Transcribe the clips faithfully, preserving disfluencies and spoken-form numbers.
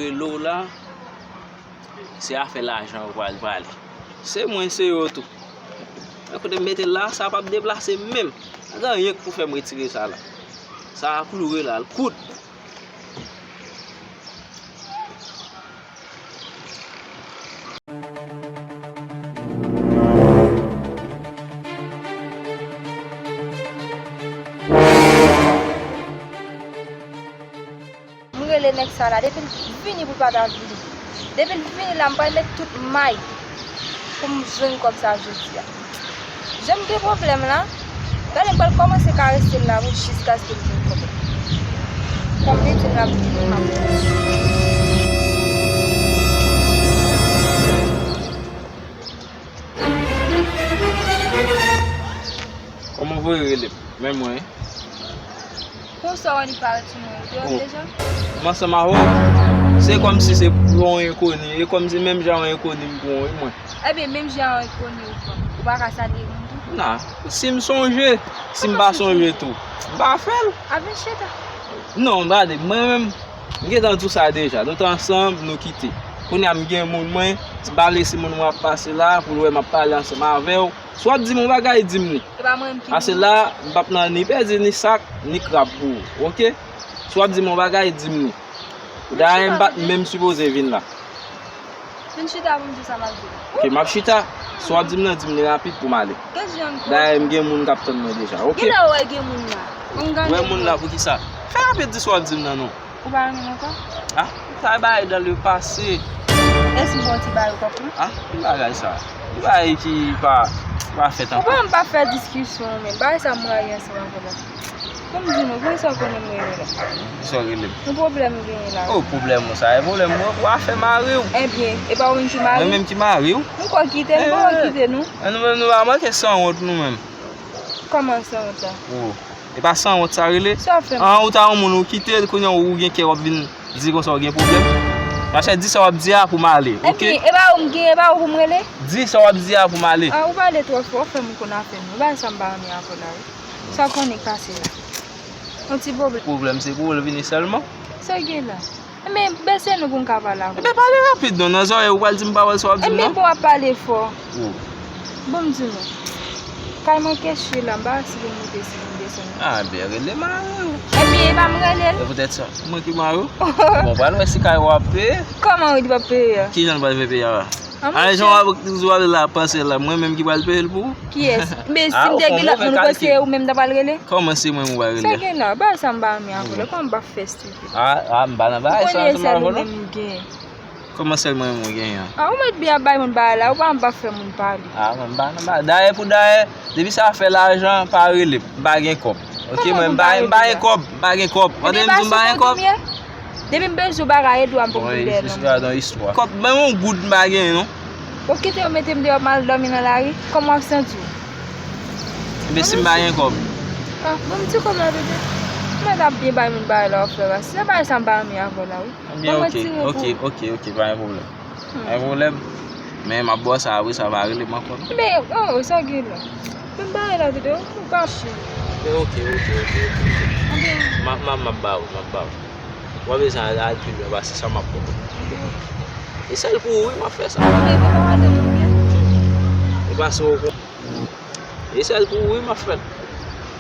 Rele w la, se afè lajan yo pral pale. Se mwen, se yo tou. Men kote m mete l la, sa p ap deplase menm. Pa gen anyen k pou fè m retire sa la. Sa a kloure la, l kout. M rele nèg sa la, depi l vini pou l pa ta vini. Depi l vini la, m pral met tout may pou m jwenn kòb sa jodi a. Jan m gen pwoblèm la, gade m pral kòmanse karese l la wi jiskaske m jwenn kòb la. Kòm li di m l ap vini, m ap vini. Kòman w voye rele m? Men mwen. Pou sa w annik parèt sou mwen, ou te wè m deja? M ansanm avè w, se kòmsi se pou yon enkoni, e kòmsi menm jan yon enkoni m pran w, wi mwen. Ebyen, menm jan yon enkoni ou pran m, ou pa ka salye moun tou? Non, si m sonje, si m pa sonje tou, m pa fè l. Aven chita. Non, gade, mwen menm, m gentan di w sa deja, nou te ansanm, nou kite. Kounye a m gen moun mwen, m pa vle si moun mwen ap pase la, pou l wè m ap pale ansanm avè w. Si w ap di m yon bagay, di m li. E pa mwen menm ki... Pase la, m p ap nan ni pèdi, ni sak, ni krab pou ou, oke? Si w ap di m yon bagay, di m li. Dayè, m pa t menm sipoze vin la. Vin chita pou m di sa m ap di w. Oke, m ap chita. Si w ap di m nan, di m li rapid pou m ale. Dayè, m gen moun k ap tann mwen deja, oke? Kilè w wè gen moun la? Wè moun la pou kisa? Fè rapid, di sa w ap di m nan non. Ou pa renmen m ankò? Ah, sa e bagay dans le passé. Èske m ba w ti bagay ou pa pran? Ah, ki bagay sa? Ki bagay ki pa, pa fèt ankò? Ou pa, m pa fè diskisyon, men bagay sa m rayi ansanm avè w la. Ban m di nou, poukisa w konnen m rele la? Poukisa w rele m? Yon pwoblèm m genyen la. Oh, pwoblèm ou sa, e pwoblèm ou, ou a fè mari w. Ebyen, e pa ou menm ki mari m? Mwen menm ki mari w? Nou poko kite, nou poko kite nou. Eh, nou menm nou pa manke sanwont nou menm. Kòman sanwont la? Oh. E pa sanwont sa rele? Sa w ap fè m? An, ou ta yon moun ou kite l, kounye a ou gen kè w ap vin di konsa w gen pwoblèm. Machè, di sa w ap di a pou m ale, oke? Ebyen, e pa ou m gen, e pa ou pou m rele? Di sa w ap di a pou m ale. Ah, ou pale twò fò, w ap fè m konn afè m. Bagay sa m pa renmen avè w la, wi. Sa w konnen k pase la? Yon ti pwoblèm. Pwoblèm se pou ou l vini sèlman? Sa gen la? Ebyen, bese nou pou m ka pale avè w. Ebyen, pale rapid non, nan zòrèy ou pral di m pawòl sa w ap di m nan. Ebyen, bon, w ap pale fò. Oh. Bon, m di nou. Kay mwen keche la, m pa wè si pou m moute, si pou m desann. Ah, ebyen, rele mari w. Ebyen, e pa m rele l. E poutèt sa, mwen ki mari w. Bon, pral wè si kay w ap peye. Kòman wi, li p ap peye a? Kijan l pral fè peye a? Ah, jan w ap di w ale la, panse la, mwen menm ki pral peye l pou ou? Kiyès? Men si m te gen lòt moun, ou panse se ou menm m ta pral rele? Kòman se mwen m pral rele? Sa gen la, bagay sa m pa renmen avè w la, kòman m p ap fè stupid? Ah, ah, m pa nan bagay sa, ansanm avè w non. Kòman sèl mwen menm ou genyen an? Ah, ou mèt byen ap bay moun bagay la, ou pa m p ap fè moun pale. Ah, mwen m pa nan bagay. Dayè pou dayè, depi se afè lajan, pa rele m, m pa gen kòb. Oke, mwen m pa, m pa gen kòb, m pa gen kòb. Tande m di w m pa gen kòb. Depi m bezwen bagay, Edouard m poko vin dèyè non. Kòb, menm yon goud m pa genyen non. Ou kite yo mete m deyò, m al dòmi nan lari, kòman w ap santi w? Ebyen si m pa gen kòb. Ah, bon, m ti kòb la, bebe. Mwen t ap byen bay moun bagay la, w ap fè rasi. Se bagay sa m pa renmen avè w la, wi. Ebyen, oke, oke, oke, oke, pa gen pwoblèm. Pa gen pwoblèm. Men m ap ba w sa, apre sa, pa rele m ankò non. Ebyen, oh, sa gen la. Bon, bagay la, tande, ou pa chen. Ebyen, oke, oke, oke, oke, oke. M ap, m ap, m ap ba ou, m ap ba ou. Ou pa bezwen al, al pi lwen pase sa m ap ba w. E sèl pou ou wi m ap fè sa. Ebyen, ou pa pale moun byen. E pase ou kon. E sèl pou ou wi m ap fè l.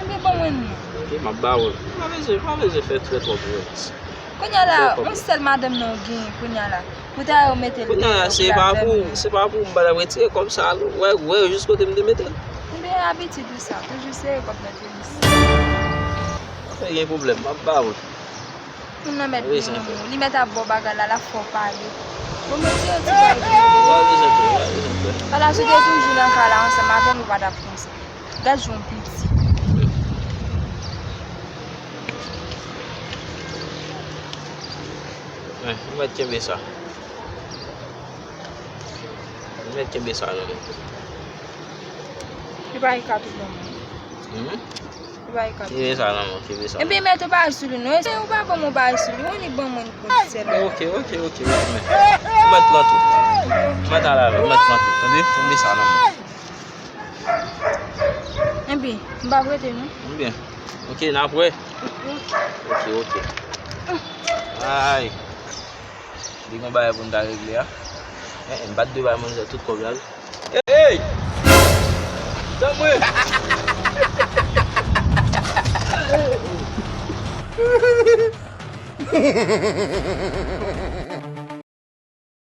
Ebyen, ban mwen non. Oke, m ap ba ou l. Ou pa bezwen, ou pa bezwen fè trè twòp revans. Kounye a la, yon sèl madanm nan ou genyen kounye a la. Pou ta yo mete l deyò pou ladann. Kounye a la, se pa pou, se pa pou m pa t ap retire kòb sa a non. Ou wè, ou wè jis kote m te mete l. Ebyen, abitid ou sa, toujou sere kòb nan tenis. Pa gen pwoblèm, m ap ba ou l. Moun nan mèt byen renmen w. Li mèt ap ba w bagay la, l ap fè w pale. Bon, men ti yo ti bagay ki rele. Pa bezwen pè, pa bezwen pè. Pala sou te toujou nan kay la ansanm avè m, ou pa t ap konsa. Gad jan w piti. Wen, ou mèt kenbe sa. Ou mèt kenbe sa, tande. Li pa gen kat ou ban mwen. Hmm? Li pa gen kat. Kenbe sa nan men w, kenbe sa. Ebyen, mèt ou pa sou li, non. E ou pa ban mwen bagay sou li, ou annik ban mwen kout sèl. Oke, oke, oke, oke, men. Ou mèt pran tou. Ou mèt al avè l, ou mèt pran tou. Tande? Kenbe sa nan men w. Ebyen, m pa prete, non. Ebyen. Oke, n ap wè. Oke, oke. Ay. Li gen bagay pou n ta regle a. Eh, eh, m pa t dwe bay manzè tout kòb la wi. Hey! Tann mwen!